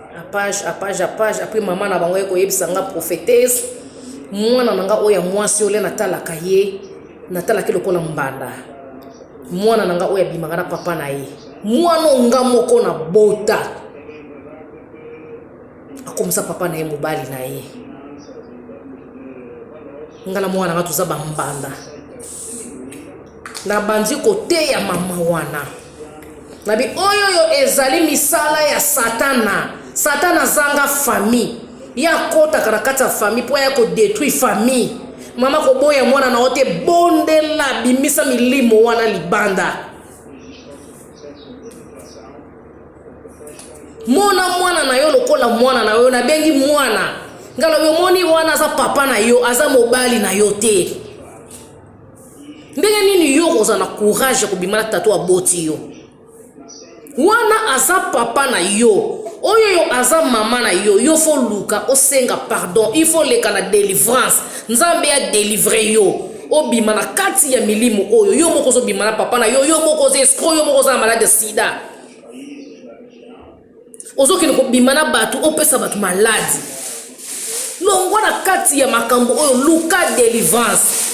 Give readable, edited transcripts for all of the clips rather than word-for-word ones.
Apage, apage, apage. Après mama na bango ye koyebisa nga prophétesse, mwana na nga oyo ya mwasi oyo natalaka ye, natalaki lokola mbanda. Mwana na nga oyo abimaka na papa na ye, mwana oyo nga moko na bota, akomisa papa na ye mobali na ye. Nga na mwana na nga toza bambanda. Nabandi koteya mama wana nabi oyo oyo ezali misala ya Satana. Satana azanga famille, ye akotaka na kati ya famille mpo aya kodetruire famille. Mama, koboya mwana na yo te, bondela, bimisa milimo wana libanda. Mona mwana na yo lokola mwana na yo. Nabengi mwana nga, lobi omoni wana aza papa na yo, aza mobali na yo te. Ndenge nini yo kozala na courage ya kobima na tata aboti yo? Wana aza papa na yo, oyo yo aza mama na yo. Yo faut luka osenga pardon, il faut leka na délivrance, Nzambe adelivre yo, obima na kati ya milimo oyo. Yo moko ozobima na papa na yo, yo moko oza escroc, yo moko oza na malade ya sida, ozokende kobima na bato, opesa bato maladi. Longwa na kati ya makambo oyo, luka délivrance.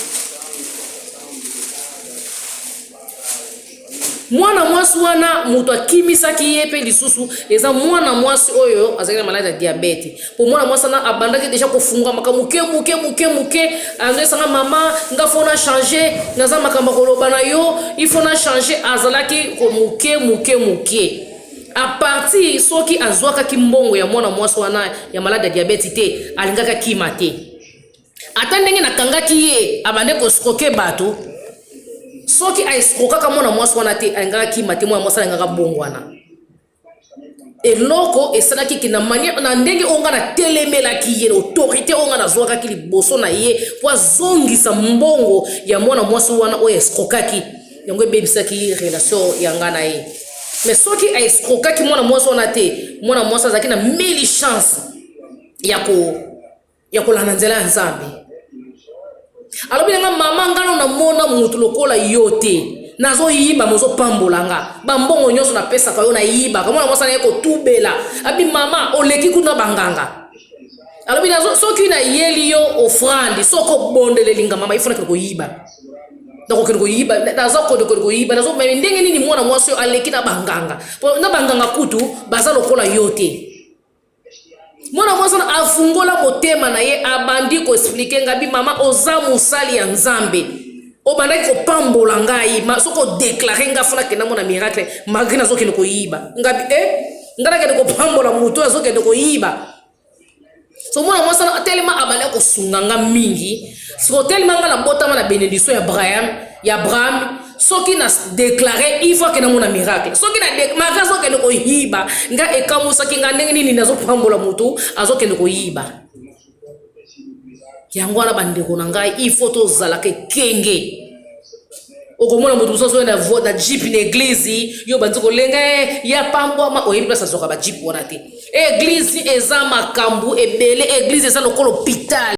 Mwana mwasi wana, moto akimisaki ye mpe lisusu eza mwana mwasi oyo azalaki na maladi ya diabète, po mwana mwasi wana abandaki déjà kofungwamaka moke moke moke moke. Azoyesanga: "Mama, nga faut na changer, naza makambo ya koloba na yo, il faut na changer." Azalaki moke moke moke. À partir soki azwakaki mbongo ya mwana mwasi wana ya maladi ya diabète te, alingaki akima te. Ata ndenge nakangaki ye, abande koescroquer bato. Soki aescroquaka mwana mwasi wana te, alingaka kima te. Mwana mwasi alingaka bongo wana. Eloko esalaki ke na manière na ndenge oyo nga natelemelaki ye, autorité oyo nga nazwakaki liboso na ye po azongisa mbongo ya mwana mwasi wana oyo escroquaki, yango ebebisaki relation ya nga na ye. Mais soki aescroquaki mwana mwasi wana te, mwana mwasi azalaki na mille chance ya kolanda nzela ya Nzambe. Alobi nanga: "Mama, ngano namona motu lokola yo te. Nazoyiba, mozopambola nga. Bambongo nyonso napesaka yo, nayibaka." Mwana mwasi anaye kotubela, abi: "Mama, oleki kuna banganga." Alobi: "Soki nayeli yo offrande, soki obondeleli nga, mama, ifo nakende koyiba, nakokende koyiba, naza kokende koyiba." Nazomeme ndenge nini mwana mwasi oyo aleki na banganga, po na banganga kutu baza lokola yo te. Mwana mwasi wana afungola motema na ye, abandi koexpliquer ngabi: "Mama, oza mosali ya Nzambe, obandaki kopambola ngai. Soki odéclarer nga, faut nakenda mona miracle, malgré nazokende koyiba." Ngabi e nga nakende kopambola motu oyo azokende koyiba. So mwana mwasi wana telema abandaki kosunga nga mingi. Siko telema nga nabotama na bénédiction ya Abraham, ya Abraham. Soki na déclarer, il faut akende mona miracle. Soki na malgré azokende koyiba, nga ekamusaki nga ndenge nini nazopambola motu azokende koyiba. Yango wana, bandeko na ngai, il faut tozalaka ekenge. Okomona moto mosusu oyo na jeep na église, yo bandi kolenga ya pambwama, oyebi place azwaka bajeep wana te. Église eza makambo ebele, église eza lokola hôpital.